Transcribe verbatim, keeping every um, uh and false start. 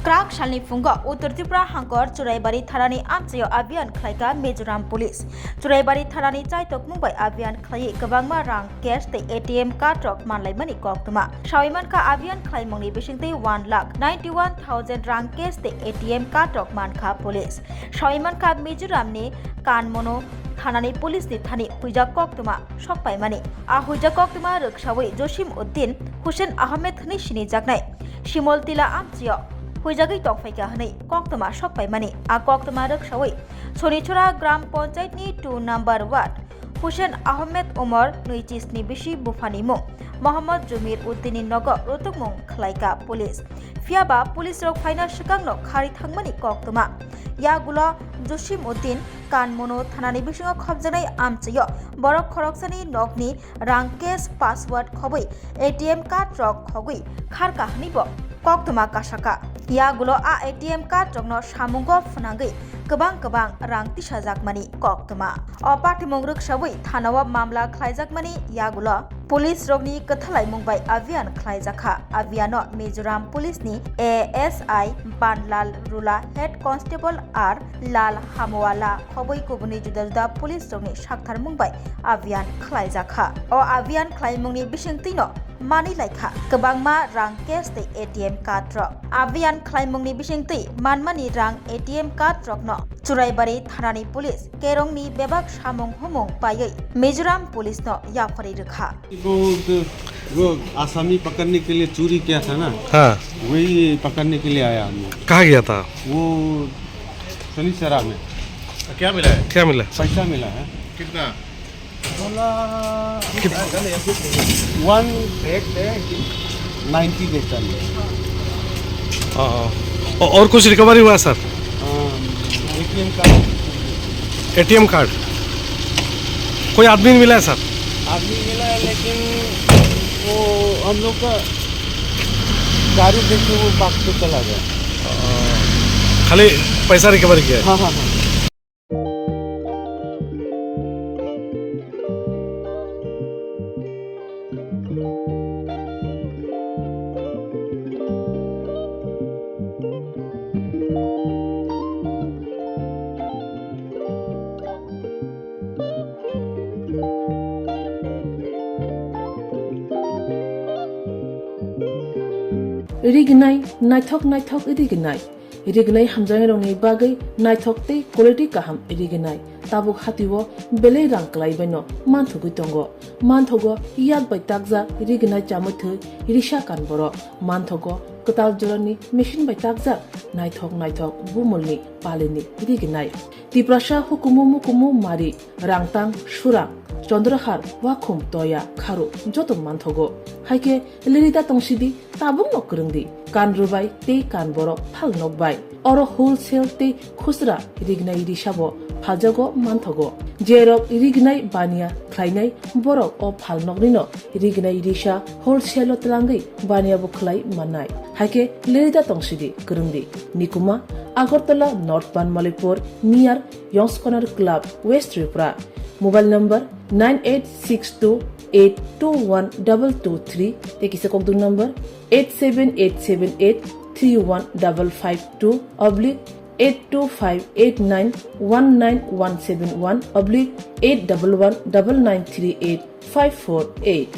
Kwrak salni phungo Uttar Tripura hangkor Churaibari thanani amchaio abhiyan khlaikha Mizoram Police. Churaibari thanani chaitok mungbai abhiyan khlaiwi kwbangma rang, cash tei A T M card rok manlaimani koktwma. Sawi mankha abhiyan khlaimungni bisingtwi one lakh ninety one thousand rang, cash tei A T M card rok mankha police. Sawi mankha Mizoramni Kanmono thanani police ni thani huijak koktwma sokpaimani. A huijak koktwma rwksawi Josim Uddin Hussein Ahmed hwnwi sinijaknai Shimol Tila amchio huijagwi tongphaikha hwnwi koktwma sokpaimani. A koktwma rwksawi Sonichura Gram Panchayat ni two number ward Hussein Ahmed Umar nwichis ni bisi buphani mung Mohammad Jumir Uddin ni nogo rutwkmung khlaikha police. Phiyaba police rok phaina swkangno khari thangmani koktwma. Yagulo Josim Uddin Kanmono thanani bisingo khopjaknai amchaio borok khoroksani nokni rang, cash, password khobwi A T M card rok khogwi kharkha hwnwibo koktwma kasakha. Yagulo a A T M card rokno samungo phwnangwi kwbang kwbang rang tisajakmani koktwma. O patimung rwksawi thanao mamla khlaijakmani yagulo police rokni kwthalaimung bai abhiyan khlaijakha. Abhiyano Mizoram Police ni A S I Banlal Rula, Head Constable R Lal Hamwala khobwi kubuni juda juda police rokni saktharmung bai abhiyan khlaijakha. O abhiyan khlaimungni bisingtwino manwi laikha kwbangma rang, cash tei A T M card rok. Abhiyan khlaimungni bisingtwi manmani rang, A T M card rokno Churaibari thanani police kerongni bebak samung humung paiwi Mizoram police no yapharwi rwkha. वो, वो आसामी पकड़ने के लिए चोरी किया था ना, हाँ। वही पकड़ने के लिए आया हम लोग। कहाँ गया था? वो शनिचरा में। क्या मिला है? क्या मिला? पैसा मिला है। कितना? कित- वन नाइन्टी देता है। हाँ, हाँ। औ-, और कुछ रिकवरी हुआ, सर? हाँ, एटीएम कार्ड। ATM card. कोई आदमी मिला है, सर? आदमी मिला है, लेकिन वो हम लोग का गाड़ी देख के वो भाग के चला गया। खाली पैसा रिकवर किया है? हाँ, हाँ, हाँ। Rignai, naithok naithok rignai. Rignai hamjaknairokni bagwi naithok tei quality kaham rignai. Tabuk hatio belai rang kwlai baino manthogwi tongo. Manthogo yak bai takjak rignai chamwi thwi risa kan borok. Manthogo kwtal jorani machine bai takjak naithok naithok bumulni palini rignai. Tiprasa hukumu mukumu mari, rangtang, surang, chondrahar, wakhum, toya, kharu joto manthogo. Haikhe lirida tongsidi, tabukno kwrwngdi. Kan rwbai tei kan borok phal nokbai. Oro wholesale tei khusra rignai risabo phaljago manthogo. Jerok rignai baniya khlainai borok o phal noknino rignai risa wholesale o twlangwi baniya bo khlai mannai. Haikhe lirida tongsidi, kwrwngdi. Nikuma, Agartala North Banmalipur, near Yongskonar Club, West Tripura. Mobile number nine eight six two eight two one double two three, tei kisa kokdung number eight seven eight seven eight three one double five two oblique eight two five eight nine one nine one seven one oblique eight double one double nine three eight five four eight.